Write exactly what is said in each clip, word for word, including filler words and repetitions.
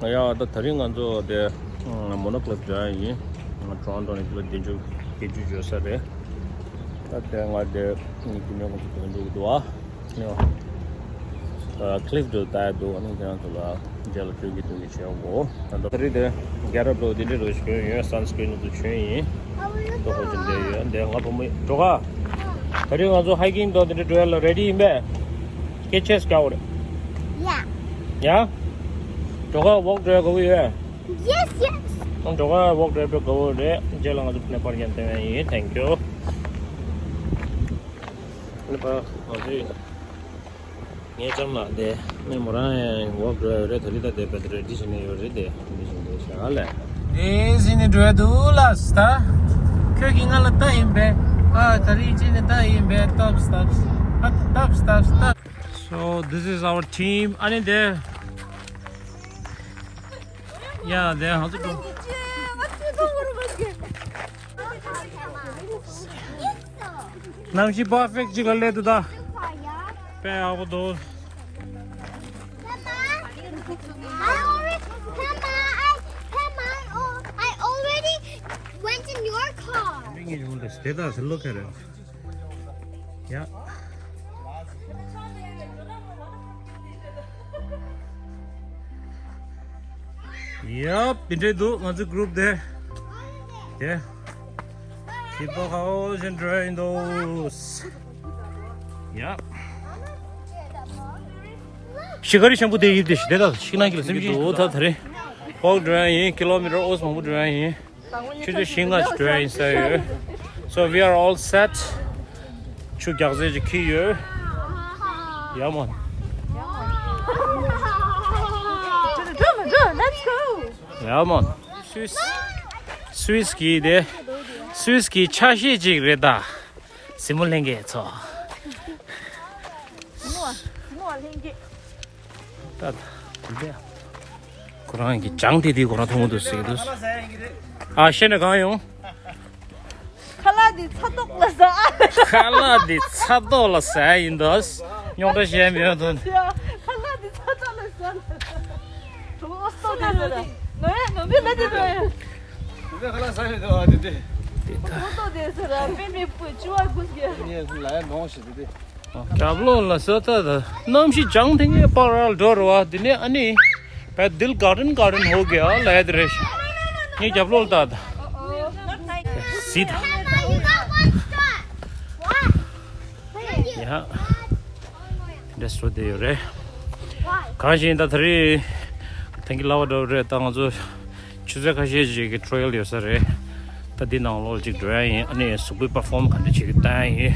ཡ་ད་དེ་རིང་ང་ཚོ་དེ་མོ་ནོ་ཀ་ལབ་འགྲོ་ཡ་ཡིན། ང་ཊོ་རོན་ཊོ་ནས་ཀི་ལོ་བདུན་ཅུ་བརྒྱད་ཅུ་འགྱོ་ས་རེད། ད་དེ་ང་དེ་ཉིད་ཀྱི་མེད་ཁོང་ཚོ་དོན་འགྲོ་གི་འདུག་ཨ། ཡ། ཨ། ཀི་ལིབ་འདྲ་ལྟ་ཡ་འདུག་ཨ་ནི་ཁྱེད་རང་ཚོ་ལ་རྗེས་ལ་སྤྲོད་ཀྱི་འདུག་གི་བྱེད་འོ། ད་ལྟ་དེ་རིང་དེ་རྒྱལ་རབས་ལོ་འདི་འདྲའི་རོ་ཞིག་གྱོན་ཡོད། སན་སི་ཀྲིན་ནི་ཚོ་གྱོན་ཡིན། ཏོ་ཧོ་ཅིན་དེ་ཡོད་དེ་ང་བུ་མོ་འགྲོ་ག་དེ་རིང་ང་ཚོ་ཧའི་ཀིང་དང་དེ་འདྲ་འགྲོ་ཡ་ལ་རེ་ཌི་ཡིན་པས། སྐད་ཆས་རྒྱག་འོ་རེད། ཡ། ཡ། འགྲོ་ག་ཝོག་འགྲོ་ཡ་དགའ་བོ་ཡོད། Yes, yes. འགྲོ་ག་ཝོག་འགྲོ་ཡ་དཔེ་དགའ་བོ་རེད། རྗེས་ལ་ང་ཚོ་ཕ་ནེ་པར་མཉམ་སྟོན་ཡ་ཡིན། Thank you. ཕ་ནེ་པར་ང་ཚོའི་ངའི་ལྕམ་ལགས་དེ་ནས་མོ་རང་ཡང་ཝོག་འགྲོ་ཡ་ཡོད་རེད། ད་རེས་ད་དེ་བེད་རེ་ཌི་བྱེད་ནས་ཡོད་རེད། དེ་འདི་བཞིན་དེ་བྱ་ག་ལས། དེ་ཟིན་ནས་འགྲོ་ཡ་འདུག་ལགས། ད་ཁྱོད་ཀྱིས་ང་ལ་ལྟ་ཡིན་པས། ཨ་ད་རེས་ཅི་ནས་ལྟ་ཡིན་པས། སྟབས་སྟབས། ཨ་སྟབས་སྟབས་སྟབས། So this is our team. ཨ་ནི་དེ། ཡ་དེ་ཧང་ཚུ་ཀྲུང་། གནམ་གཤིས་པར་ཕེག་ཅིག་ག་སླེབས་འདུག་ད། དཔེ་ཡག་པོ་འདུག Pema, I already, Pema, I, Pema, I, al- I already went in your car. Bring it on the status. Look at it. Yeah. Yep, འདི་འདྲས་འདུག་ང་ཚོའི་གུ་རུབ་དེ། Yeah. People are always enjoying those. Yeah. ཤི་ཁ་རི་ཤམ་པུ་དེ་ཡིབ་དེ་ཤི་དེ་དག་ཤི་ན་གི་ལ་སེམས་ཅན་འོ་ད་ད་རེ། ཝོག་འགྲོ་ཡ་ཡིན། ཀི་ལོ་མི་ཊར་ཨོ་ཙམ་མང་པོ་འགྲོ་ཡ་ཡིན། ཆུ་ཚོད་བཞི་ལྔ་ཞིག་འགྲོ་ཡ་ཡིན་ས་ཡོད། So we are all set. ཆུ་རྒྱག་རྫས་ཅིག་འཁྱེར་ཡོད། ཡ་མོ། Let's go. ཡ་མོ། སུད་སི། སུད་སི་གི་དེ། སུད་སི་གི་ཆ་ཤས་ཅིག་རེད་ད། གཟིགས་མོ་ལྷན་རྒྱས་ཚོ། གཟིགས་མོ་གཟིགས་མོ་ལྷན་རྒྱས། ད་ད་དེ་ཁོ་རང་གི་ལྗང་དེ་དེ་ཁོ་རང་མཐོང་གི་འདུག་ཟེར་གི་འདུག་ཨ་ཤེས་ནས་གང་ཡོང་། ཁ་ལག་འདི་ཚ་ཏོག་ལ་ཟ། ཁ་ལག་འདི་ཚ་ཏོག་ལ་ཟ་ཡིན་འདུག་རྙོག་དྲ་བཤད་མི་ཡོང་དོན། ཁ་ལག་འདི་ཚ་ཏོག་ལ་ཟ། གྲོགས་ཨོ་སྟོ་དེ་ཟེར། ནོ་ཡ་ནོ་མི་ལ་དེ་ནོ་ཡ། དེ་ཁ་ལག་ཟ་མི་འདུག་ཨ་དེ་དེ། ཨོ་སྟོ་དེ་ཟེར། པེ་མི་པུ་ཅུ་བ་གུས་གི། ངས་ལ་ཡ་ནོ་ཞེས་དེ་དེ། རྒྱབ་ལོགས་ལ་ས་ད་ད་གནམ་གཤིས་ལྗང་ཐིང་ངེ་པར་ར་འགྲོ་རུ་བ་དེ་ནས་ཨ་ནི་བས་དིལ་ག་ཌན་ག་ཌན་ཧོ་གེ་ཨ་ལ་ཡ་དེ་རེད་ཤག་ངས་རྒྱབ་ལོགས་ལ་ད་ད་སི་ད་ཡ་འདྲ་སོ་དེ་ཡོད་རེད། གང་ཞིག་ད་ད་རེས་ཐེངས་ཀྱི་ལ་བ་འགྲོ་རེད། ད་ང་ཚོ། ཆུ་ཚོད་ཁ་ཤས་ཤིག་གི་ཊེ་རེལ་ཡོད་ས་རེད། ད་འདི་ནང་ལོགས་ཅིག་འགྲོ་ཡ་ཡིན། ཨ་ནི་གཟུགས་པོའི་པར་ཕོམ་ག་འདྲ་བྱེད་ཀྱི་བཏང་ཡ་ཡིན།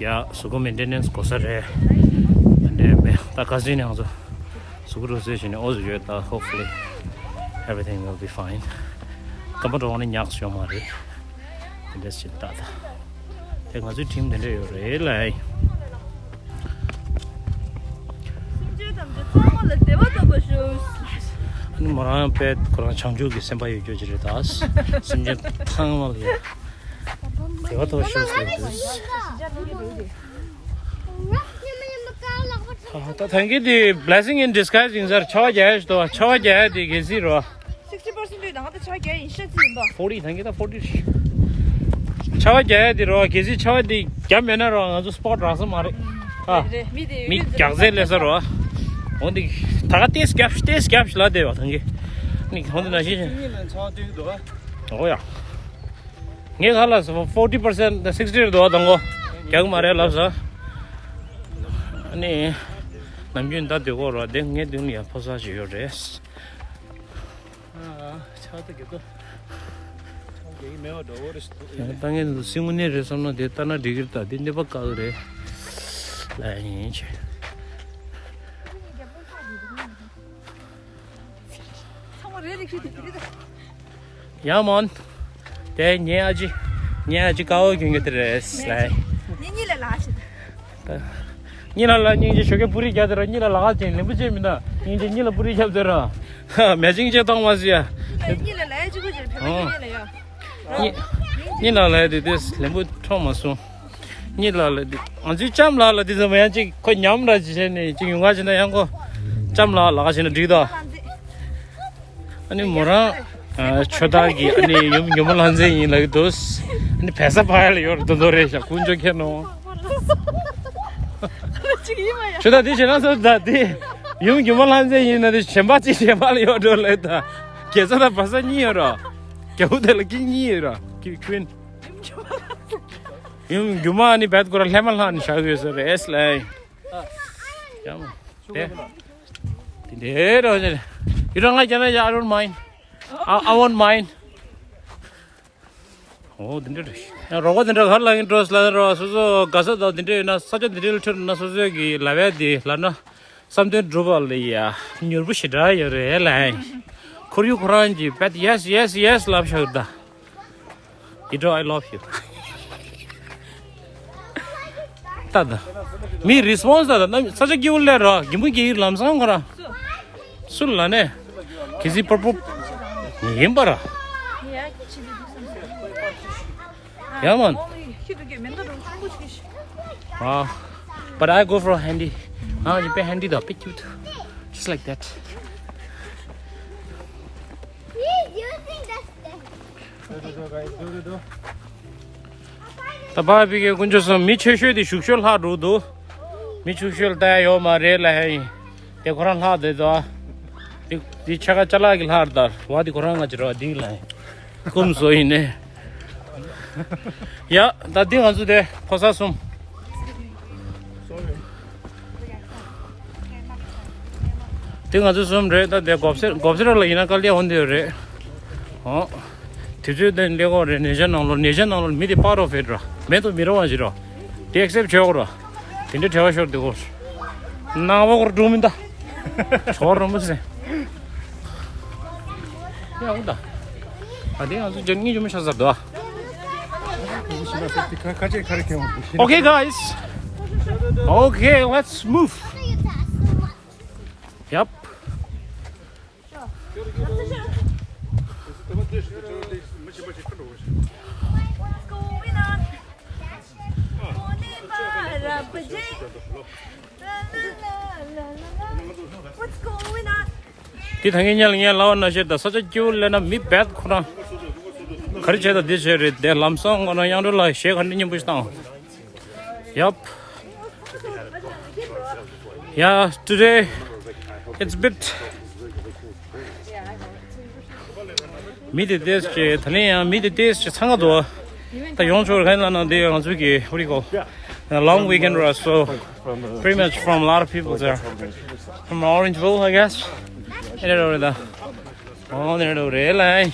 ཡ་གཟུགས་པོ་མེན་ཊེ་ནན་སི་དགོས་ས་རེད། ཨ་འདྲ་མེད་ད་ག་ཟིན་ནས་ང་ཚོ་གཟུགས་པོ་རུ་ཟེར་བྱས་ནས་ཨོ་ཟེར་ཡོད་ད། Hopefully everything will be fine. སྐམ་པ་འགྲོ་བ་ནི་ཉག་ཡོད་མ་རེད། དེ་འདྲ་ཞིག་ལྟ་ད། དེ་ང་ཚོའི་ཊིམ་དེ་འདྲ་ཡོད་རེད་ལ། སེམས་ཅན་ཐམས་ཅད་ཚང་མ་ལ་བདེ་བ་ཐོབ་པར་ཤོག་ཨ་ནི་མོ་རང་དཔེ་ཁོ་རང་བྱང་ཆུབ་ཀྱི་སེམས་པ་ཡོད་རྒྱུ་ཅིག་རེད་ད། སེམས་ཅན་ཚང་མ་ལ་ཡ་བདེ་བ་ཐོབ་པར་ཤོག་ཟེར་གི་འདུག་ད་ཐང་གི་དེ་blessing in disguise ཡིན་ཟེར། ཆར་པ་རྒྱག་ཡ་ཞིག་འདུག་ཆར་པ་རྒྱག་ཡ་དེ་གལ་སྲིད་རོ། Sixty percent དུས་ནང་དུ་ཆར་པ་རྒྱག་ཡིན་ཤ་ཚི་ཡིན་པ། Forty ཐང་གི་ད་forty། ཆར་པ་རྒྱག་ཡ་དེ་རོ། གལ་སྲིད་ཆར་པ་དེ་རྒྱབ་མེད་ན་རོ། ང་ཚོ་སྤོཊ་རག་ས་མ་རེད་ཨ། རེད་རེད། མི་དེ་མི་རྒྱག་རྩལ་ལས་ས་རོ། འོ་འདི་ད་ག་ཏེས་རྒྱབ་ཏེས་རྒྱབ་ལ་དེ་བ་ཐང་གི་ནི་འོ་འདི་ན་ཤེས་ཤེས། འོ་ཡ། ངས་ག་ལ་forty percent sixty རེད་འདུག་དང་གོ། རྒྱག་མ་རེད་ལབ་ས། ཨ་ནི། ནམ་རྒྱུན་ད་དེ་གོ་རོ། དེ་ངའི་མདུན་ལ་ཡ་ཕོ་གསར་ཞིག་ཡོད་རེད། ཆག་ཏུ་གི་ཏོ། ཆག་གི་མེ་བ་འགྲོ་བོ་རེ་ཞིག་འདུག་ཡང་ད་ངས་འདུག་སེམས་ངོ་ནས་རེད་བསམ་ན་དེ་ལྟ་ན་འགྲིག་གི་རེད། ད་དེ་གནོད་པ་བཀག་གི་རེད་ལ་ཡིན་ཆེ། ཚང་མ་རེད་རེད་ཁྲིད་དེ་རེད་ད། ཡ་མོན། དེ་ངའི་ཨ་ཅེ། ངའི་ཨ་ཅེ་ཀ་བོ་གྱོན་གྱི་དེ་རེད་ལ་ཡིན། ངས་གཉིད་ལ་ལ་ཞིག་གཉིད་ལ་ལ་སྙིང་རྗེ་ཞོགས་ཀས་པུ་རི་རྒྱག་དེ་ར། གཉིད་ལ་ལ་ག་ཅན་ལེན་པོ་ཅན་མི་འདའ། སྙིང་རྗེ་གཉིད་ལ་པུ་རི་རྒྱབ་དེ་ར། མེ་ཅིང་ཅེ་ཏོང་མ་སི་ཡ། གཉིད་ལ་ལ་ཡ་ཅི་གོ་ཅན་ཕེ་མེ་གཉིད་ལ་ཡ། གཉིད་ལ་ལ་ཡ་དེ་དེ་ལེན་པོ་ཐོང་མ་སོང་། གཉིད་ལ་ལ་དེ་ང་ཚོའི་ལྕམ་ལགས་ལ་དེ་ཚོ་མ་ཡང་ཅིག་ཁོ་ཉམས་ར་ཅི་བྱས་ནས་ཅིག་ཡོང་ག་བྱས་ན་ཡང་ཁོ་ལྕམ་ལགས་ལ་ག་བྱས་ན་འགྲིག་དོ། ཨ་ནི་མོ་རང་ཨ་ཆོས་བདག་གི་ཨ་ནི་ཡུམ་ཉི་མ་ལྷ་མཛེས་ཡིན་ལབ་ཀྱི་འདུག་ཨ་ནི་བལ་ས་ཕ་ཡ་ལ་ཡོད་རེད་དོ་རེད་ཤག་ཀུན་སྤྱོད་མཁན་ནོ། ཆོས་བདག་འདི་བྱས་ན་ས་བདག་འདི་ཡུམ་ཉི་མ་ལྷ་མཛེས་ཡིན་ན་འདི་གཞན་པ་གཅིག་གཞན་པ་ལ་ཡོད་འགྲོ་ལབ་ད། རྒྱལ་ས་དང་བལ་ས་གཉིས་ཡོད་ར། རྒྱལ་པོ་དེ་ལ་ཀིང་གཉིས་ཡོད་ར། ཀི་ཀུན། ཡུམ་རྒྱུ་མ་ནི་བད་ཀོ་ར་ལྷས་མ་ལྷ་ནི་ཤག་ཡོད་ས་རེད་ཨེས་ལེ། ཡ་མ། དེ། དེ་འདྲའི་རོ་ཅན། You don't like Canada? Yeah, I don't mind. I, I won't mind. ཨོ་དེ་འདྲ་རེད། ཡང་རོགས་པ་དེ་འདྲ་ག་རེ་ལབ་ཀྱིན་འགྲོ་ལབ་རོགས་སོ་སོ་དགའ་ས་དང་དེ་འདྲ་ཡོད་ན་ས་ཆ་དེ་འདྲ་ལ་ཁྲིད་ན་སོ་སོའི་གི་ལབ་ཡ་དེ་ལབ་ན་བསམ་དོན་འགྲུབ་པ་ལ་ཡ་མྱུར་པོ་ཞེ་དྲག་ཡོད་རེད་ལ། ཁོར་ཡུག་ཁོ་རང་གི་བད་yes yes yes ལབ་ཤག་ད། You know I love you. ད་ད། མི་རི་སི་པོན་སི་ད་ད་ས་ཆ་སྐྱིད་པོ་སླེབས་རོགས་རྒན་པོ་སྐྱིད་ལམ་སང་ཁོ་རང་། སུ་ལ་ནས། གི་སི་པོར་པོ། ཡིན་པ་ར། Yeah, man. Ah, but I go for handy. Ah, you pay handy though, pay cute. Just like that. ད་བར་བི་གའི་དཀོན་མཆོག་གསུམ་མི་ཆེ་ཤོས་དེ་ཞུགས་ཤོས་ལྷག་འགྲོ་འདུག་མི་ཆུང་ཤོས་ལ་ལྟ་ཡ་ཡོད་མ་རེད་ལབ་ཡ་ཡིན། དེ་ཁོ་རང་ལྷག་བསྡད་འདུག་དེ་དེ་ཆ་ག་ཅ་ལག་གི་ལྷག་ད་བ་དེ་ཁོ་རང་ང་ཅི་རོ་འདི་ལ་ཡིན། ཀུམ་བཟོ་ཡིན་ནས། ཡ་ད་འདི་ང་ཚོ་དེ་ཕོ་གསར་གསུམ། དེ་ང་ཚོ་གསུམ་རེད་ད། དེ་གོབ་སེ་གོབ་སེ་ར་ལ་ཡིན་ན་དཀའ་ལས་འོང་དེ་རེད། ཨོ། དུས་ཚོད་དེ་སླེབས་ཀྱི་རེད། ཉེ་ཆར་ནང་ལོགས་ཉེ་ཆར་ནང་ལོགས་མི་དེ་པར་ཨོ་ཕེད་ར་མེད་དུ་མི་རུང་བ་ཞིག་ར། དེ་ཨེག་སེབ་བྱེད་དགོས་ར། དེ་འདྲའི་བྲེལ་བ་ཤོར་དེ་གོ། ནང་པ་གོར་འགྲོ་མི་འདའ། ཆོར་ར་མི་སེ། ཡ་འོ་ད། ཨ་དེ་ང་ཚོ་ཇན་ངི་ཇུ་མི་ཤ་ཟར་དོ། Okay, guys. Okay, let's move. Yep. དེ་ད་ངས་ཉལ་ངས་ལབ་པ་ནང་བཞིན་ད་ས་ཆ་སྐྱིད་པོ་སླེབས་ན་མི་བད་ཁོ་རང་ག་རེ་བྱས་ད་འདི་བྱས་རེད་དེ་ལམ་སང་ཁོ་རང་དབྱངས་སྒྲོལ་ལགས་གཞས་ག་འདྲ་སྙན་པོ་ཞིག་བཏང་། Yup. Yeah, today it's a bit. མི་དེ་ཏེས་ཀྱི་ད་ལན་ཡང་མི་དེ་ཏེས་ཀྱི་ཚང་ག་དོ། ད་ཡོང་ཆོག་ག་ན་ན་དེ་ང་ཚོ་གི་what do you call, a long weekend, right? So pretty much from a lot of people there, from Orangeville, I guess. ཨེ་རེད་རེད་ད། ཨོ་ནེ་རེད་རེད་ལ།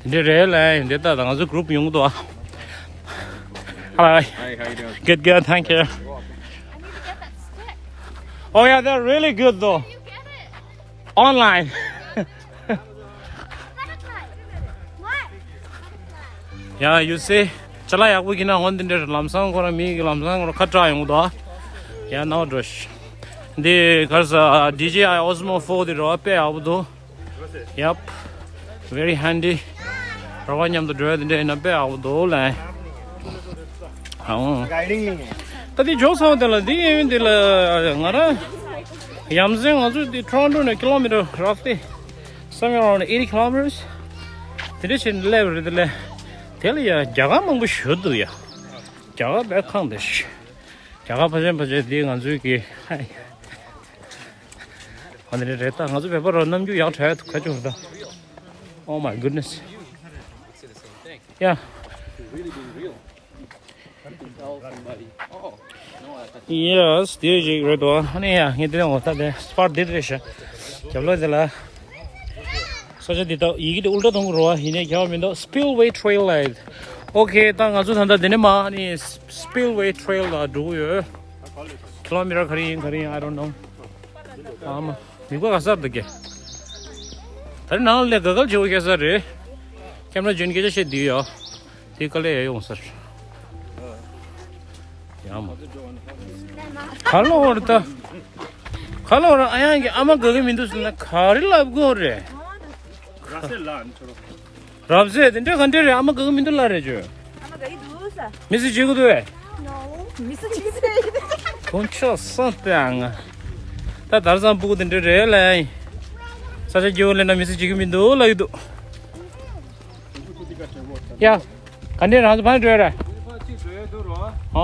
འདི་རེད་ལ་འདི་ལྟ་དང་ང་ཚོ་group ཡོང་གི་འདུག་ཨ། Hi. Hi, how you doing? Good, good, thank you. Oh yeah, they're really good though. Online. Yeah, you see. ཅ་ལག་ཡག་པོ་གྱིས་ན་འོན་ཏེ་འདིར་ལམ་སང་ཁོ་རང་མི་གི་ལམ་སང་ཁོ་རང་ཁ་བྲལ་ཡོང་གི་འདུག་ཨ། ཡ་ནའོ་འགྲོ་ཤི། འདི་གར་ས་ཌི་ཇེ་ཨའི་ཨོ་སི་མོ་ཕོར་འདི་རོ་དཔེ་ཡག་པོ་འདུག Yep. Very handy. རོགས་པ་མཉམ་དུ་འགྲོ་ཡ་དེ་འདྲ་ཡིན་ན་དཔེ་ཡག་པོ་འདུག་ལ། ཨང་། ད་དེ་འཇོག་ཚར་བ་དེ་ལ་འདི་ཡིན་འདི་ལ་ང་རང་ཡ་མཚན་ང་ཚོ་འདི་ཊོ་རོན་ཊོ་ནས་ཀི་ལོ་མི་ཊར་རག་སྟེ་somewhere around eighty kilometers དེ་འདྲ་བྱས་ནས་སླེབས་རེད་དེ་ལས་དེ་ལ་ཡ་རྒྱ་གར་མང་པོ་ཞེ་འདུག་ཡ། རྒྱ་གར་དཔེ་ཁང་དེ་ཤི། རྒྱ་གར་ཕལ་ཆེར་ཕལ་ཆེར་འདི་ང་ཚོའི་གི་ཧའི། ཨ་ནི་རེད་ད་ང་ཚོ་བོད་པ་ར་རྣམ་འགྱུར་ཡག་དྲག་ཁ་ཆུང་རེད་ད། Oh my goodness. Yeah. Yes, དེ་ཞིག་རེད་དོ། ཨ་ནི་ཡ་ངས་དེ་རིང་འོ་ད་དེ་སྤར་དེ་རེད་ཤག་རྒྱབ་ལོགས་དེ་ལ། ས་ཆ་འདི་དག་ཡི་གེ་དེ་ཨུལ་ཊ་གཏོང་གི་རོ་བ་ཡིན་ནའི་ཁྱད་པར་མི་འདུག Spillway Trail ལ་ཡིན། ཨོ་ཁེ་ད་ང་ཚོ་ད་ལྟ་འདི་ནས་མ་ཨ་ནི་Spillway Trail ལ་འགྲོ་གི་ཡོད། ཀི་ལོ་མི་ཊར་ག་རེ་ཡིན་ག་རེ་ཡིན་I don't know. ཨ་མ། མི་གོ་ག་སར་འདུག་གེ། ད་རེས་ནང་ལས་ག་གལ་ཆེ་བོ་སྐྱེ་ས་རེད། ཁྱེད་རང་ཇོན་སྐད་ཆ་བཤད་དུས་ཡོད། དེ་དཀའ་ལས་ཡ་ཡོང་སར། ཡ་མ། ག་ལོ་བར་ད། ག་ལོ་བར་ཨ་ཡང་གི་ཨ་མ་དགའ་གི་མི་འདུག་ཟེར་ན་ག་རེ་ལབ་དགོས་རེད། རབ་ཟེར་དེ་འདྲ་ག་འདྲ་རེད་ཨ་མ་དགའ་གི་མི་འདུག་ལ་རེད་ཇོ། ཨ་མ་དགའ་གི་འདུག་ས། མི་སུ་བྱེད་ཀྱི་འདུག་བས། མི་སུ་བྱེད་ཀྱི་འདུག་དཀོན་མཆོག་གསུམ་དེ་ཨང་། ད་དར་ཚང་སྤུ་གུ་དེ་འདྲ་རེད་ལ། ས་ཆ་སྐྱིད་པོ་ལེན་ན་མི་སུ་བྱེད་ཀྱི་མི་འདུག་ལབ་ཀྱི་འདུག་ཡ། ག་འདྲས་རང་ཚོ་ཕར་འགྲོ་ཡ་ར། ཕར་གཅིག་འགྲོ་ཡ་འདུག་རོ། ཨོ།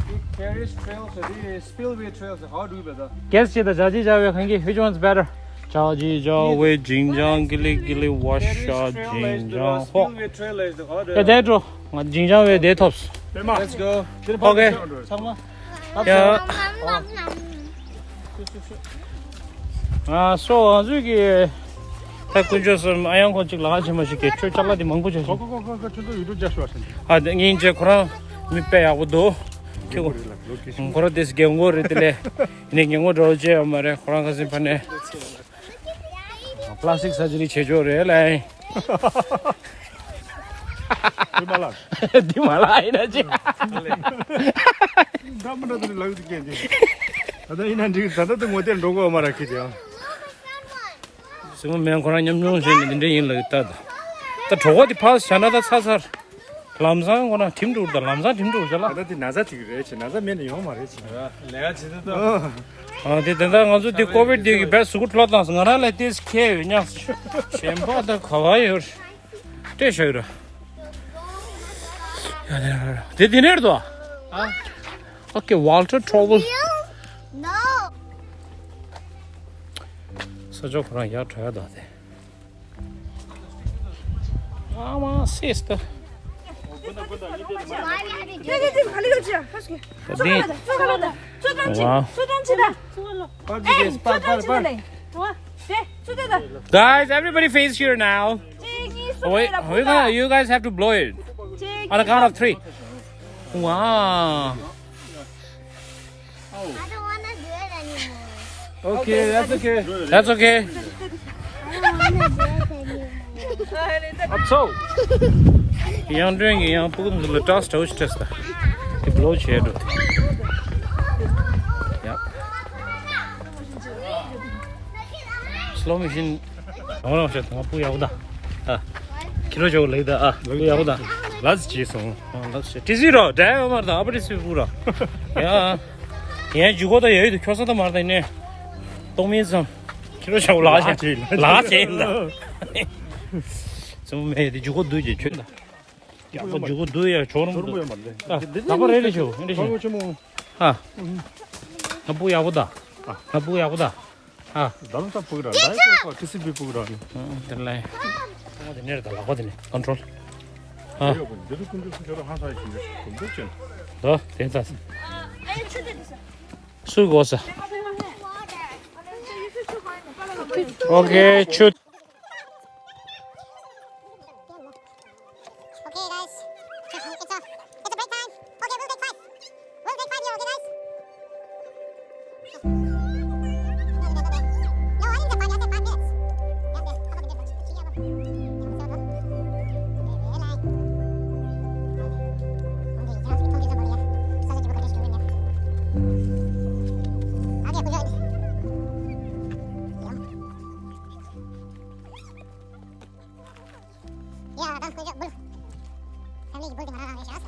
Big Carriage Trail, so this is spillway trail, so how do we better? གལ་སྲིད་ད་ཇ་ཇི་ཇ་བའི་གང་གི་which one's better? ཇ་ཇི་ཇ་བའི་ཇིང་ཇང་གི་ལི་གི་ལི་ཝ་ཤ་ཇིང་ཇང་ཧོ། Spillway trail is the other. ཡ་དེ་འགྲོ། ང་ཇིང་ཇང་བའི་དེ་ཐོབ། Let's go. Okay. ཚང་མ། ཡ། ང་སོ་ང་ཚོས་ཀྱི་ད་དཀོན་མཆོག་གསུམ། ཨ་ཡང་ཁོང་གཅིག་ལ་ཁ་ཆེ་མ་ཞིག་གི་ཁྱོད་ཅག་ལ་དེ་མང་པོ་བྱ་ཞིག་ཁོ་ཁོ་ཁོ་ཁོ་ཁྱོད་ཚོ་ཡུ་ཊུབ་རྒྱག་ཤོག་ཟེར། ཨ་དེ་ངེད་ཅག་ཁོ་རང་མི་དཔེ་ཡག་པོ་འདུག་ཁྱོད་ཁོ་རང་དེ་རྒན་གོག་རེད། དེ་ལས་ནས་རྒན་གོག་འདྲ་བོ་བྱས་ཡོད་མ་རེད། ཁོ་རང་ཁ་སེམས་ཕ་ནས་པ་ལ་སི་ཊིག་སར་ཇི་རི་བྱེད་ཆོག་རེད་ལ། འདི་མ་ལགས། འདི་མ་ལགས་ཡིན་ན་ཅི། འདྲ་མི་འདྲ་དེ་ལག་ཏུ་སྐྱེལ་འདི། ད་ལྟ་ཡིན་ན་འགྲིག་ད་ལྟ་དུ་ངོ་དེར་འགྲོ་དགོས་མ་ར་ཁི་དེ་ཡང་། སྲིང་མོ་མེད་ཁོ་རང་ཉམས་མྱོང་བྱས་ནས་འདི་འདྲ་ཡིན་ལབ་ད། ད་གྲོད་ཁོག་དེ་ཕར་བཞག་ན་ད་ཚར་ཚར། ལམ་སང་ཁོ་ན་གྲིམ་འགྲོ་ད། ལམ་སང་གྲིམ་འགྲོ་བྱ་ལ། ད་ལྟ་དེ་ན་ཚ་ཅིག་རེད་ཆེ། ན་ཚ་མེད་ན་ཡོང་མ་རེད་ཆེ། ལས་ཀ་བྱེད་དུས་ད། ཨ་དེ་ད་ལྟ་ང་ཚོ་དེ་ཀོ་བིཌ་དེ་གི་བས་གཟུགས་པོ་འཕྲོ་བཏང་སོང་། ང་རང་ལ་ཏེས་ཁེལ་ཡོད་ཉག་གཞན་པ་ད་ག་བ་ཡོད་རེད། སྤྲད་བཞག་ཡོད་ར། ཡ་དེ་དེ་ནས་རེད་དོ། ཨ། Okay, water trouble. No. ས་ཕྱོགས་ཁོ་རང་ཡར་བྲོས་ཡ་ད་དེ། ཨ་མ་སིས་ཏ། དེ་དེ་དེ་ག་ལེ་ག་ཅི་ཧ་སྐེ། ཚོ་ག་ལ་ད། ཚོ་ག་ལ་ད། ཚོ་ཐམས་ཅད། ཚོ་ཐམས་ཅད་ད། ཚོ་ག་ལ། ཨེ། ཚོ་ཐམས་ཅད་ལ། ཝ། དེ་ཚོ་ད་ད། Guys, everybody face here now. གཅིག་གཉིས། གསུམ། Wait, ལ་we're gonna, you guys have to blow it. གཅིག་གཉིས། On the count of three. Wow. I don't wanna do it anymore. Okay, that's okay. That's okay. I don't wanna do it anymore. ཨ་ཚོ། ཡང་སྒྲོན་གྱི་ཡང་སྤུ་གུ་འདི་ལ་ཏྲག་སྟྲ་བོ་ཞིག་སྤྲད་སོང་། དེ་བློ་བྱས་འགྲོ། ཡ། སློ་མོ་ཤོན། རང་རང་བྱས་ང་སྤུ་ཡག་པོ་ད། ཨ། ཁྱི་རོ་ཅོག་ལེགས་ད། ཨ། སྤུ་ཡག་པོ་ད། ལགས་བྱས་སོང་། ཨ། ལགས་བྱས། ཏི་སི་རོ་འདྲ་ཡོད་མ་རེད་ད། ཨ་པ་ཏི་སི་སྤུ་ར། ཡ། ཡན་ཇུ་གོ་ད་ཡོད་དུ་ཁྱོ་ས་ད་མ་རེད་ད་ཡིན་ནས། གཏོང་མིན་ཙམ། ཁྱི་རོ་ཅོག་ལགས་བྱས། ལགས་བྱས་ཡིན་ད། ཙམ་མེད་དེ་ཇུ་གོ་འདུག་ཅེས་ཁྱོད་ད། ཡག་པོ་འཇུག་གི་འདུག་ཡ། ཇོ་རུ་མི་འདུག་ཡོད་མ་རེད། ཨ། ད་པ་རེ་རེ་ཞུ་རེ་ཞུ། ཨ། ང་སྤུ་ཡག་པོ་ད། ཨ། ང་སྤུ་ཡག་པོ་ད། ཨ། ད་ལམ་སང་སྤུ་ར་ད་ཡ་ཁོ་ཁི་སི་བི་སྤུ་ར། ཨ། དེ་ལ། ཁོང་དེ་ནས་ད་ལག་པ་དེ་ནས་ཀོན་ཊོལ། ཨ། ཡོད་པ་འདི་ཚོ་ཀུན་སྤྱོད་སུ་ཇོ་རུ་ཧང་སང་ཞིག་འདུག་ཅན། ད་དེ་ད། སུ་གོ་ས། ཨོ་ཁེ་ཆུ། Okay, guys. It's a, it's a break time. Okay, we'll take five. We'll take five here, okay, guys? No, I didn't say five, I said five minutes. Yeah, yeah. How about the difference?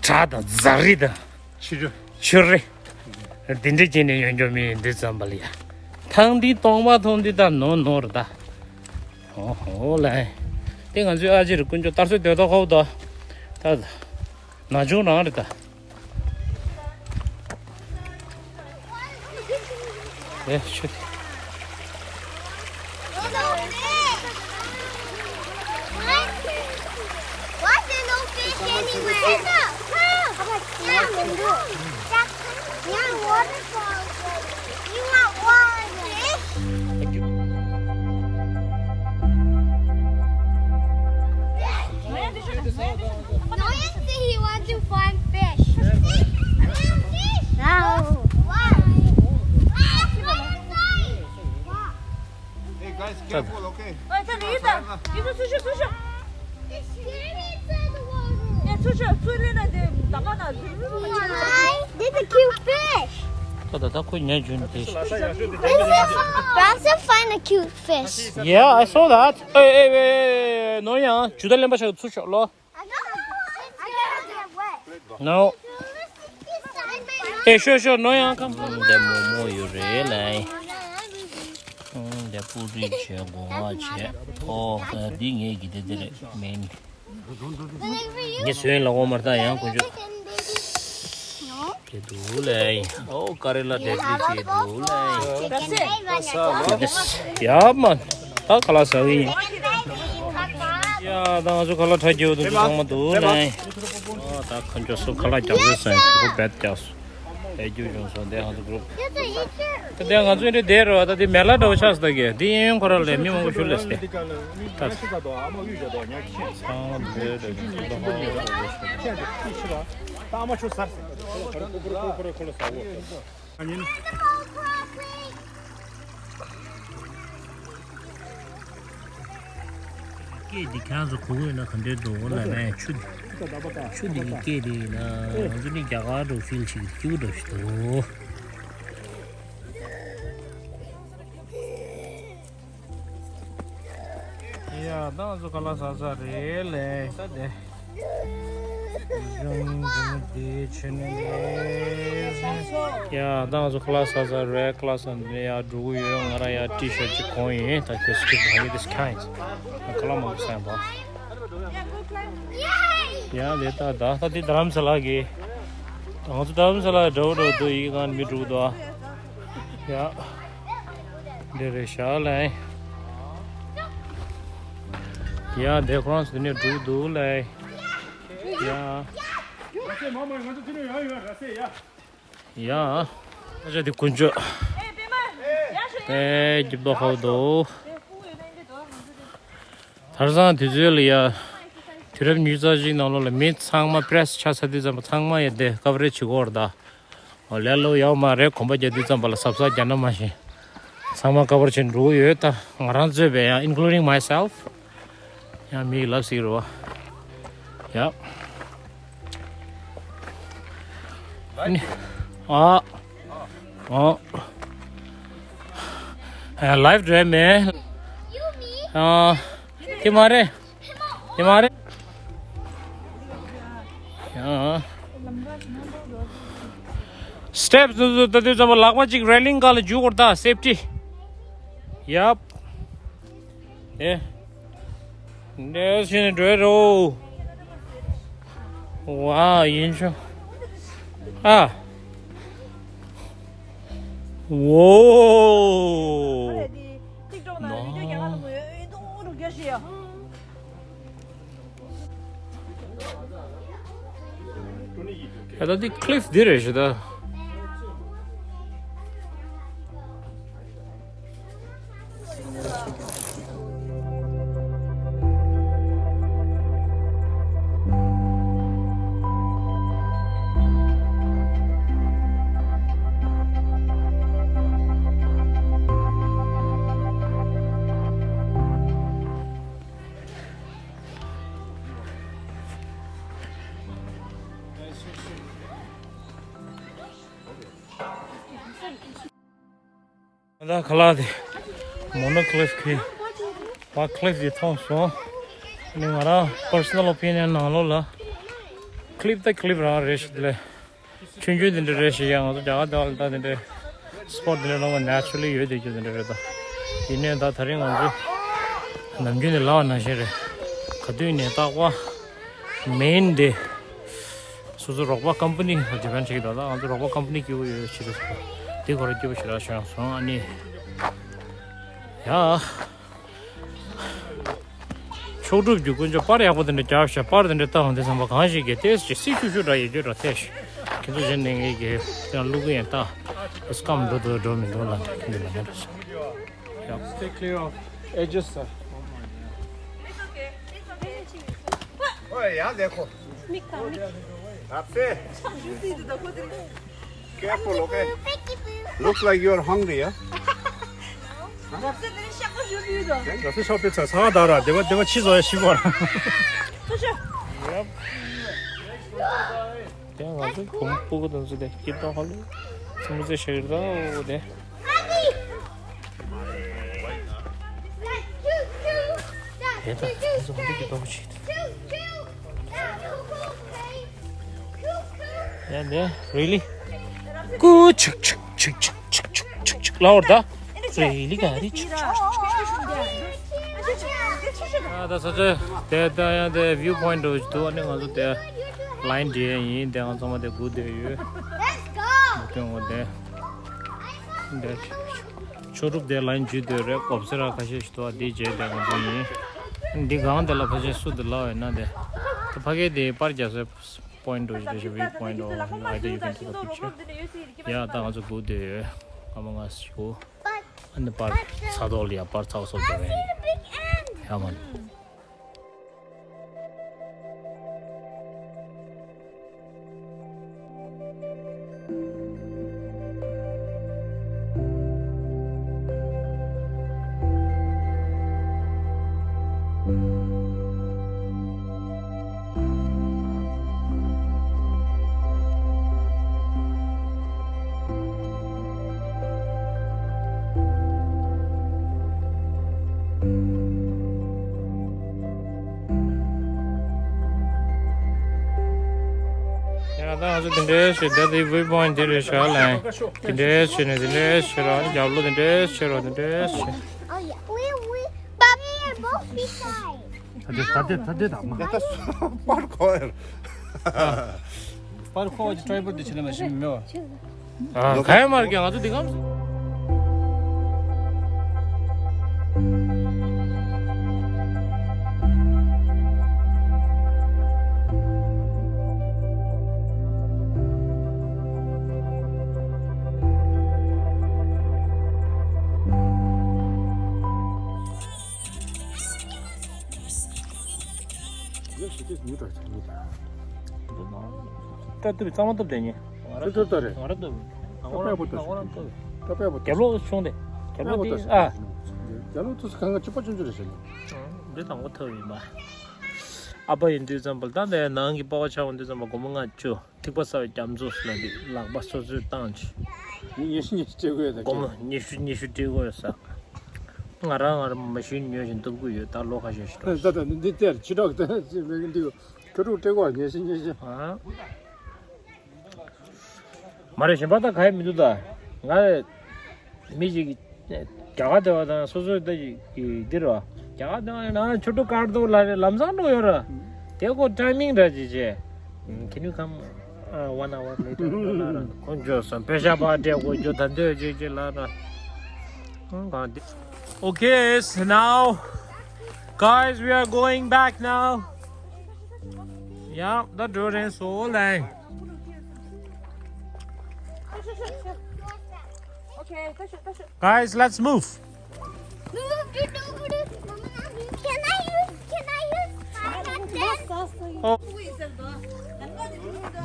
ཁྲག་དང་ཛ་རི་དང་། ཆུ་རུ། ཆུ་རི། འདི་འདྲ་བྱས་ནས་ཡོང་རྒྱུ་མི་འདི་ཙམ་པ་ལ་ཡ། ཐང་འདི་སྟོང་པ་ཐོང་འདི་ད་ནོར་ནོར་ད། ཨོ་ཧོ་ལ། དེ་ང་ཚོའི་ཨ་ཅེ་རི་དཀོན་མཆོག་ལྟར་སྲོལ་སྡོད་ད་ཁོ་ད། ད། ན་ཆུང་རང་རེད་ད། ཨེ་ཆུ་དེ། Why there no fish anywhere? Yeah, waterfall. You want water? Noyan said he wants to find fish. Fish? Why? Why? Hey guys, careful, okay? ཨ་ད་ལི་ད། ཡིད་དུ་ཚུར་ཤོག་ཚུར་ཤོག་ཚུར་ལེན་ན་དེ་ད་པ་ན། This is a cute fish. ད་ད་ད་ཁོ་ཉལ་རྒྱུ་ནི་དེ། That's a find a cute fish. Yeah, I saw that. Hey, hey, hey, hey, no, yeah. ཇུ་ད་ལེན་པ་ཤག་ཚུར་ཤོག་ལོ། I got, I got it wet. No. ཨེ་ཤོ་ཤོ་ནོ་ཡང་ཁམ། འདི་མོག་མོག་ཡོད་རེད་ལེ། འདི་པུ་རི་བྱས་སྒོ་ང་བྱས། ཨོ་འདི་ངའི་གི་དེ་དེ་རེད་མིན། ངས་བཟོས་ལ་འོ་མར་ད་ཡང་ཀུན་སྤྱོད། དེ་འདུག་ལེ། ཨོ་ཀ་རེ་ལ་དེ་དེ་བྱས་འདུག་ལེ། ཡ་མ། ད་ཁ་ལག་ཟ་གི་ཡིན། ཡ་ད་ང་ཚོ་ཁ་ལག་ཁྲ་རྒྱུ་དུ་ཚང་མ་འདུག་ལེ། ཨོ་ད་ཁ་འཇོག་སོ་ཁ་ལག་རྒྱག་ཟེར་ཟེར་ཁོ་བེད་རྒྱག་སོ། ཨེ་རྒྱུ་བྱུང་སོང་དེ་ང་ཚོ་གུ་རུབ། ད་དེ་ང་ཚོ་འདྲ་བསྡད་རོགས། ད་དེ་མེ་ལ་འདྲ་བོ་ཆགས་སོང་ད་གི་དེ་གཡས་གཡོན་ཁོ་ར་ལས་མི་མང་པོ་ཞུ་ལས་སྟེ། ད་ཚང་མ་འདོད་འདོད་ད་ཨ་མ་ཆུ་སར་ཟེར། ཁོ་ཁོ་ཁོ་ཁོ་ལ་ཟ་འོ། སྐད་འདི་ཁྱེད་ཚོ་གོ་གི་ཡོད་ན་ག་འདྲའི་འདུག་ལབ་ན་ཆུ་འདི་ཆུ་འདི་གི་སྐད་འདི་ཡིན་ན་ང་ཚོ་ནི་རྒྱ་གར་འགྲོ་ཕིལ་བྱེད་ཀྱི་སྐྱིད་པོ་འདྲ་ཞིག་འདུག་ཡ་ད་ང་ཚོ་ཁ་ལག་ཟ་ས་རེད་ལེ་ད་དེ། ཡ་ད་ང་ཚོ་ཁ་ལག་ཟ་ས་རེད། ཁ་ལག་ཟ་ནས་ཡར་འགྲོ་གི་ཡོད། ང་རང་ཡར་ཊི་ཤར་ཊི་གཅིག་གོན་ཡིན། ད་ཁྱེད་སྐྱིད་པོ་ཡིན། དེ་ཁ་ཡིན། ཁ་ལག་མང་པོ་ཟ་ཡིན་པ། ཡ་དེ་ད་ད་ད་དེ་རྡ་རམ་ས་ལ་གི། ད་ང་ཚོ་རྡ་རམ་ས་ལ་འདྲ་བོ་འདྲ་བོ་འདུག་ཡི་གེ་གང་མི་འགྲོ་གི་འདུག་ཨ། ཡ་དེ་རེད་ཤག་ལེ། ཡ་དེ་ཁོ་རང་ཚོ་དེ་ནས་འགྲོ་གི་འདུག་ལེ། ཡ། ཡ། ཨ་ཅག་དེ་དཀོན་མཆོག་ཨེ་རྒྱབ་ཏོ་ཧོ་དོ། ཐར་སང་དུས་ཚོད་ལ་ཡ། དུས་རབས་ཉི་ཤུ་རྩ་གཅིག་ནང་ལོགས་ལ་མི་ཚང་མ་པི་རེ་སི་ཆགས་ཚར་དུས་ཙམ་པ་ཚང་མ་ཡ་དེ་ཀ་བ་རེ་ཇི་བྱེད་ཀྱི་ཡོད་རེད་ད། ཨོ་ལས་སླ་པོ་ཡོད་མ་རེད། གོམ་པ་རྒྱག་དུས་ཙམ་པ་ལ་གཟབ་གཟབ་རྒྱག་ན་མ་ཤེས། ཚང་མ་ཀ་བར་བྱེད་འགྲོ་གི་ཡོད་ད། ང་རང་གཙོས་པའི་ཡང་including myself ཡང་མིའི་ལབ་ཟིག་རོ། ཡ། ཨ་ནི། ཨ། ཨ། ཨ། ལའིབ་འགྲོ་མེད། ཨ། དེ་མ་རེད། དེ་མ་རེད། ཡ། སི་ཊེབ་སུ་སུ་ད་དུས་ཙམ་པ་ལག་པ་གཅིག་རེ་ལིང་སྒང་ལ་འཇུག་དགོས་རེད་ད། སེབ་ཊི། ཡབ། ཨེ། འདྲེ་ཞིག་འགྲོ་རོ། ཝ་ཡིན་ཆོ། ཨ། ཝོ། ནོ། ཡ་ད་འདི་ཀི་ལིཕ་འདི་རེད་ཤི་ད། ད་ཁ་ལག་དེ་མོ་ནོ་ཀི་ལིཕ་གི་བ་ཀི་ལིཕ་དེ་མཐོང་སོང་། ཨ་ནི་ང་རང་པར་སོ་ནལ་ཨོ་པི་ནི་ཡན་ནང་ལོགས་ལ་ཀི་ལིཕ་ད་ཀི་ལིཕ་རང་རེད་ཤི་དེ་ལས། ཆུང་ཆུང་དེ་འདྲ་རེད་ཤི་ཡ། ང་ཚོ་རྒྱ་གར་དེ་བ་ལ་ད་དེ་འདྲའི་སི་པོར་དེ་འདྲ་ལོང་བ་ནེ་ཅུ་ར་ལི་ཡོད་དེ་རྒྱུ་དེ་འདྲ་རེད་ད། ཡིན་ནའི་ད་ད་རིང་ང་ཚོ་ནམ་རྒྱུན་ནས་ལབ་པ་ནང་བཞིན་རེད། ག་དུས་ནས་རྟག་པ་མེན་དེ། སོ་སོ་རོགས་པ་ཀམ་པ་ནི་ཇ་པན་ཆེ་གི་ད་ད་ང་ཚོ་རོགས་པ་ཀམ་པ་ནི་སྐྱིད་པོ་ཡོད་ཡོད་ཕྱི་དྲོ་སོ་དེ་ཁོ་ར་སྐྱིད་པོ་ཞེ་དྲག་བྱུང་སོང་ཨ་ནི། ཡ། མཆོག་གྲུབ་ཀྱི་དཀོན་མཆོག་པར་ཡག་པོ་དེ་འདྲ་རྒྱབ་ཤག་པར་དེ་འདྲ་ལྟ་འོང་དུས་ཙམ་པ་གང་ཞིག་གིས་ཏོག་ཙམ་སི་ཤུ་ཤུ་འདྲ་ཡོད་རྒྱུ་འདྲ་ཐལ་ཤག་ཁྱེད་ཚོ་གཞན་ནས་ངས་ཀྱི་དེ་ཡང་བླུག་གི་ཡིན་ད། སྐམ་འགྲོ་འདུག་འགྲོ་མི་འདུག་ལབ་ནས་ཁྱེད་འདི་ལ་ངས་འགྲོ་སོང་། Stay clear of edges, sir. Oh, yeah, देखो। आपसे। Careful, okay? Looks like you're hungry, huh? ང་ཚོ་ཤོག་པའི་ཚ་ཚ་ད་ར་དེ་བ་དེ་བ་ཕྱི་ཚོ་ཡ་ཤི་བར། དེ་ང་ཚོ་གོམ་སྤུ་གུ་དང་ཚོ་དེ་སྐྱིད་ཏོག་ཧ་ལུ་ཚི་མུ་ཚེ་ཤེར་ད་འོ་དེ། དེ་ད་ཚི་མུ་ཚེ་སྐྱིད་ཏོག་ཅིག་དེ། ཡ་འདི་རི་ལི། ཀུ་ཆིག་ཆིག་ལའོར་ད། རི་ལི་ག་རི་ཆིག་ཆིག་ད་ས་ཆ་དེ་ད་ཡང་དེ་view point འདྲ་བོ་ཞིག་འདུག་ཨ་ནི་ང་ཚོ་དེ་line འབྲི་ཡས་ཡིན། དེ་ང་ཚང་མ་དེ་སྒུག་བསྡད་ཡོད། མ་སྐྱོན་འོ་དེ། དེ་ཆོས་གྲུབ་དེ་line འཇུས་སྡོད་རེད། གོབ་སེ་ར་ཁ་ཤས་ཞིག་འདུག་ཨ་དེ་རྗེས་དེ་ང་ཚོ་ཡིན། འདི་སྒང་དེ་ལ་ཕལ་ཆེར་སུ་དེ་ལབ་ཡོད་ན་དེ། ད་ཕ་གི་དེ་པར་རྒྱག་སའི་point འདྲ་བོ་ཞིག་རེད་ཤག view point འོ་ལ་དེ་you can take a picture. ཡ་ད་ང་ཚོ་སྒུག་བསྡད་ཡོད། སྐར་མ་ལྔ་ཞིག་སྒུག་ཨ་ནི་པར་ཚར་དོགས་ལ་ཡ་པར་ཚར་སོང་དེ་རེད། ཡ་མ། ཡ་ད་ང་ཚོ་དེ་འདྲའི་ཞིག་ད་དེ་view point དེ་རེད་ཤག་ལ། དེ་འདྲའི་ཞིག་ནས་དེ་འདྲའི་ཞིག་ར་རྒྱབ་ལོགས་དེ་འདྲའི་ཞིག་ར་དེ་འདྲའི་ཞིག Oh, yeah. We, we, Bobby and both beside. ད་དེ་ད་དེ་ད་དེ་ད་མ། ད་ད་པར་ཁོ་ཡར། པར་ཁོ་ཅི་ཊའི་བོཌ་དེ་ཆེ་ལ་མ་ཤི་མེད། ཨ་ག་ཡ་མར་གི་ང་ཚོ་འདི་གམ། ཡ་ཞི་དེ་མི་འགྲོ་ཆ་མི་འགྲོ། སྐྲ་གཏུབ་གཙང་མ་གཏུབ་དེ་ཉེ། ཁྲི་ཐོར་ལྟ་རེད། ང་ར་གཏུབ། ང་ར་གཏུབ། རྒྱབ་ལོགས་ཆུང་དེ། རྒྱབ་ལོགས་ཆུང་དེ། རྒྱབ་ལོགས་དེ་ཨ། རྒྱབ་ལོགས་དུས་སུ་གང་ག་གཅིག་པ་ཆུང་ཆུང་རེད་ཟེར་ནས། འདི་དང་པོ་ཐོབ་ཡིན་པ། ཨ་ཕ་ཡིན་དུས་ཙམ་པ་ད་ནས་ནང་གི་པ་ཕ་ཆགས་འོང་དུས་ཙམ་པ་སྒོར་མོ་ལྔ་བཅུ། ཐིགས་པ་ཟ་བའི་རྒྱ་མཚོ་ལ་འདི་ལག་པ་སོ་སོས་བཏང་ཆེ། ཉི་ཤུ་ཉི་ཤུ་སྤྲད་དགོས་ད། སྒོར་མོ་ཉི་ཤུ་ཉི་ཤུ་སྤྲད་དགོས་ས། ང་རང་ང་རང་མ་ཤུན་ཉོས་བཞིན་གཏུབ་དགོས་ཡོད་ད་ལོ་ཁ་ཤས་ཤིག་ད་ད་འདི་དེར་ཕྱི་དྲག་ད་འདི་ཁ་ཕྲུག་སྤྲད་དགོས་ཉི་ཤུ་ཉི་ཤུ། ཨ། མ་རེད་གཞན་པ་ད་ག་ཡེ་མི་འདུག་ད། ང་མི་ཞིག་རྒྱ་གར་སྡོད་པ་དང་སོ་སོའི་ད་ཅིག་འདི་རེད་བ། རྒྱ་གར་སྡོད་པ་ཡིན་ན་ཆོས་དྲུག་དཀར་རྡོ་ལ་རེད་ལམ་སང་འགྲོ་ཡོད་ར། དེ་ཁོ་timing འདྲ་ཅིག་བྱས། Can you come uh, one hour later? ཁོ་འཇོག་སོང་པེ་ཤ་པ་སྤྲད་དགོས་རྒྱུ་ད་འདོད་ཅིག་ཅིག་ལ་ར། གང་འདི། Okay, so now, guys, we are going back now. Yeah, the door is so long. Okay, touch it, touch it. Guys, let's move. Can I use, can I use five hundred? Oh.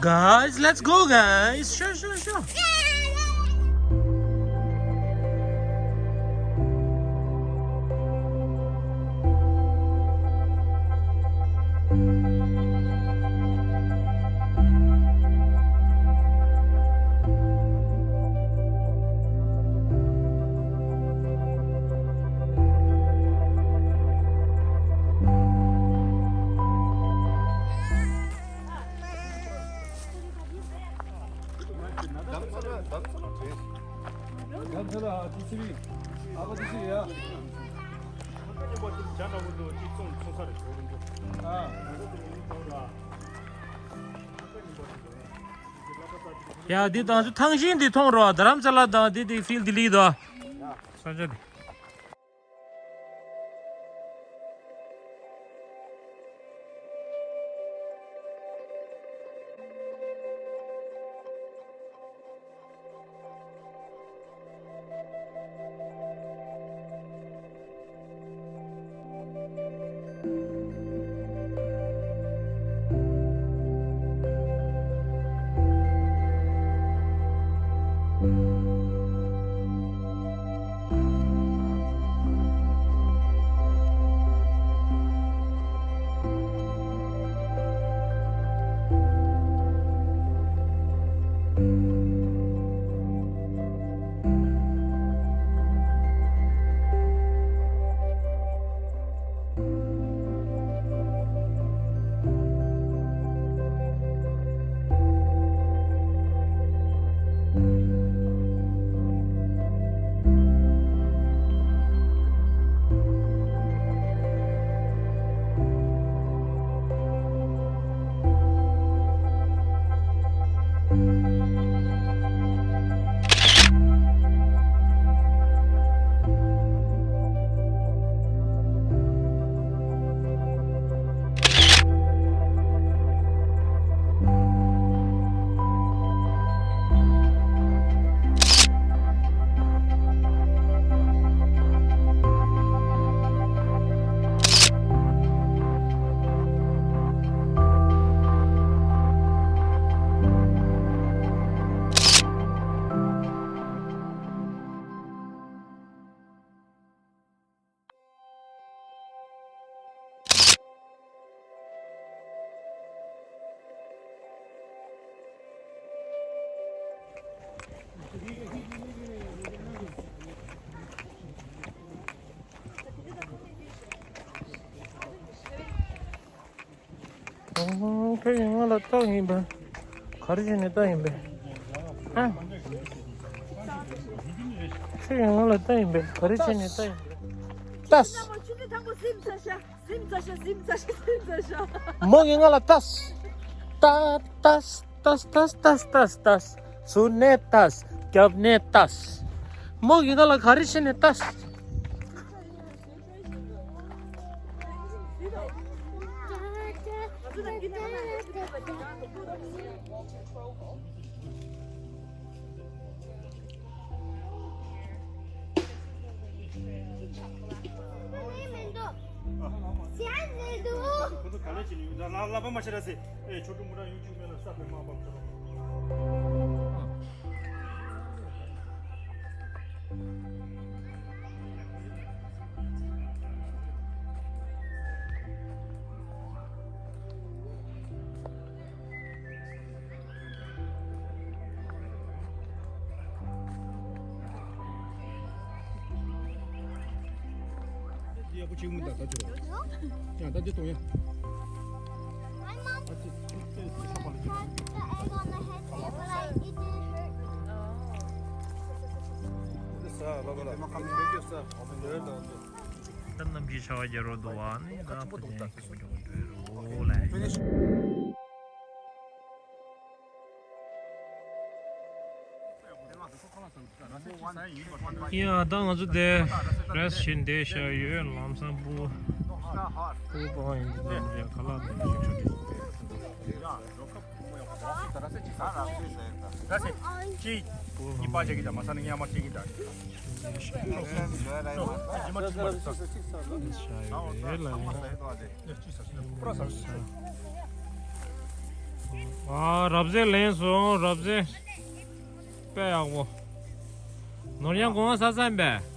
Guys, let's go, guys. Sure, sure, sure. ཡ་འདི་དང་ཚོ་ཐང་ཤིང་འདི་མཐོང་རོགས། རྡ་རམ་ས་ལ་དང་འདི་འདི་ཕིལ་ལྡི་ལི་དང་། ས་ཆ་འདི། ཁྱོད་ཀྱིས་ང་ལ་ལྟ་ཡིན་པས། ག་རེ་བྱས་ནས་ལྟ་ཡིན་པས། ཨ། ཁྱོད་ཀྱིས་ང་ལ་ལྟ་ཡིན་པས། ག་རེ་བྱས་ནས་ལྟ་ཡིན་པས། ལྟ། མོ་གིས་ང་ལ་ལྟ། ལྟ་ལྟ་ལྟ་ལྟ་ལྟ། ཚུར་ནས་ལྟ། རྒྱབ་ནས་ལྟ། མོ་གིས་ང་ལ་ག་རེ་བྱས་ནས་ལྟ། ཁོ་ཚོ་ག་ལེ་བྱས་ནས་ཡོད། ལ་ལ་ལ་པ་མ་ཤེས་ར་སེ། ཨེ་ཆོ་ཀྲུ་མོ་རང་ཡུལ་ཅུ་མེད་ལ་ས་བོན་མ་བབས་ཚོ། ཡག་པོ་ཅིག་མི་འདུག་ད་ཅི་རོ། ཡང་ད་ཅི་གཏོང་ཡ། ཨ་ཙི་ཙི་ཙི་ཤོག་པ་ལ་ཅི་རོ། ད་གནམ་གཤིས་ཆར་པ་རྒྱག་རོགས་འདུག་བ། ནི་ད་ཕ་ཏན་ཁྱིམ་འགྲོ་འགྲོ་རོགས་ལ། ཡ་ད་ང་ཚོ་དེ་རེས་བྱེད་འདི་བཞག་ཡོད། ལམ་སང་སྤུ་སྤུ་པ་ཡིན་འདི་ནམ་རེ་ཁ་ལག་དང་ཡོད་ཆོག་དེ། ཨ་རབ་ཟེ་ལེན་སོང་། རབ་ཟེ་དཔེ་ཡག་པོ། ནོར་ཡང་གོང་ས་སམ་པས།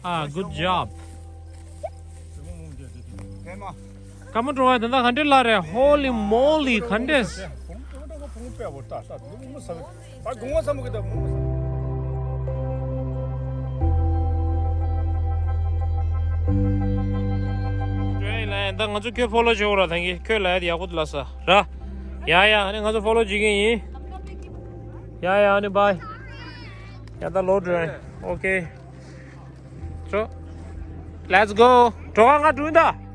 ཨ། Good job. ཀརྨ་སྒྲོལ་དཀར་ད་ལྟ་ག་འདྲས་ལབ་རེད། Holy moly ག་འདྲས། ད་ང་ཚོ་ཁྱོད་ཕོ་ལོ་བྱེད་འོ་ར། ད་གིན་ཁྱོད་ལ་ཡག་པོ་འདུག་ལ་ས་ར། ཡ་ཡ། ཨ་ནི་ང་ཚོ་ཕོ་ལོ་བྱེད་ཀྱི་ཡིན། ཡ་ཡ། ཨ་ནི་བའི། ཡ་ད་ལོ་འགྲོ། ཨོ་ཁེ། So, let's go. གྲོགས་ང་འགྲོ་ཡིན་ད།